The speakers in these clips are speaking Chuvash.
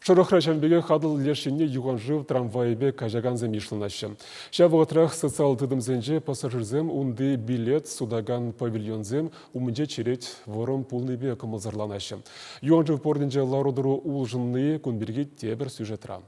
Шӑрӑхра ҫавӑн пекех Атӑл леш енне юханшыв трамвайӗпе каҫакансем йышланаҫҫӗ. Ҫав вӑхӑтрах социаллӑ тытӑмсенче пассажирсем унти билет сутакан павильонсем умӗнче черет вӑрӑм пулнипе кӑмӑлсӑрланаҫҫӗ. Юханшыв портӗнче лару-тӑру улшӑнни кун пирки тепӗр сюжетра.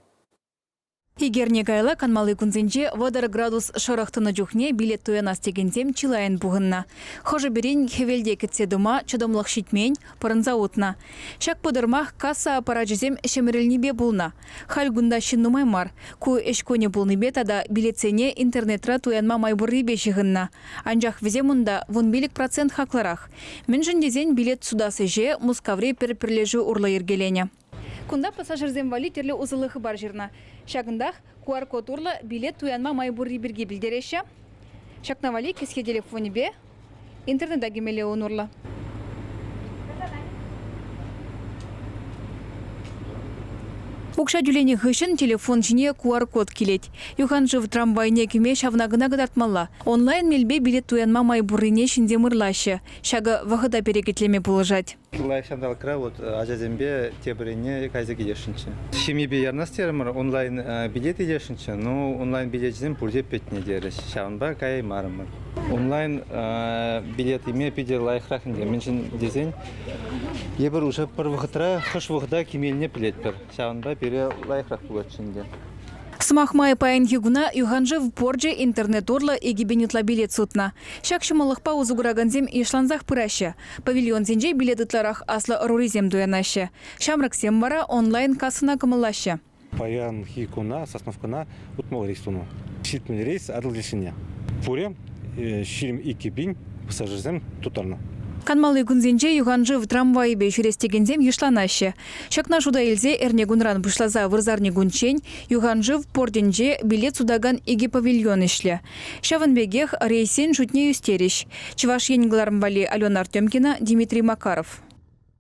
Ик эрне каялла канмалли кунсенче 30 градус шӑрӑх тӑнӑ чухне билет туянас текенсем чылайӑн пухӑннӑ. Хӑшӗ-пӗрин хӗвелте кӗтсе тӑма чӑтӑмлӑх ҫитмен, пӑрӑнса утнӑ. Ҫак пӑтӑрмах касса аппарачӗсем ҫӗмӗрӗлнипе пулнӑ. Халь кунта ҫын нумай мар. Ку ӗҫ кунӗ пулнипе тата билетсене интернетра туянма май пуррипе ҫыхӑннӑ. Анчах вӗсем унта 15% хаклӑрах. Мӗншӗн тесен билет сутас ӗҫе Мускаври пӗр пӗрлешӳ урлӑ йӗркеленӗ. Кунта пассажирсем валли тӗрлӗ усӑллӑ хыпар ҫырнӑ. Ҫакӑнтах QR-код урлӑ билет туянма май пурри пирки пӗлтереҫҫӗ. Ҫакна валли кӗсье телефонӗпе интернета кӗмелле ун урлӑ. Укҫа тӳленӗ хыҫҫӑн телефон ҫине QR-код килет. Юханшыв трамвайне кӗме ҫавна кӑна кӑтартмалла. Онлайн мелпе билет туянма май пуррине ҫынсем ырлаҫҫӗ. Ҫакӑ вӑхӑта перекетлеме пулӑшать. Лайӑх ҫанталӑкра вот ачасемпе тепӗрне кайса килесшӗнччӗ. Ҫемьепе ярӑнас терӗмӗр, онлайн билет илесшӗнччӗ, но онлайн билечӗсем пурте пӗтнӗ терӗҫ. Ҫавӑнпа каяймарӑмӑр. Онлайн билет илме питӗ лайӑхрах ӗнтӗ. Мӗншӗн тесен эпир уже пӗр вӑхӑтра хӑш вӑхӑта килмеллине пӗлетпӗр. Ҫавӑнпа пире лайӑхрах пулатчӗ ӗнтӗ. Сӑмах май, паянхи куна юханшыв порчӗ интернет урлӑ 2000 ытла билет сутнӑ. Ҫак ҫӑмӑллӑхпа усӑ куракансем йышлансах пыраҫҫӗ. Павильонсенче билет ытларах аслӑ ӑрурисем туянаҫҫӗ. Ҫамрӑксем вара онлайн-кассӑна кӑмӑллаҫҫӗ. Паянхи куна Сосновкӑна 60 рейс тунӑ. 70 рейс Атӑл лешине. Пурӗ 22 пин пассажирсем тутарнӑ. Канмалли кунсенче юханшыв трамвайӗпе ҫӳрес текенсем йышланаҫҫӗ. Ҫакна шута илсе эрнекунран пуҫласа вырсарникунччен юханшыв портӗнче билет сутакан икӗ павильон ӗҫлӗ. Ҫавӑн пекех рейссен шутне ӳстерӗҫ. Чӑваш Ен кӑларӑм валли Алена Артемкина, Дмитрий Макаров.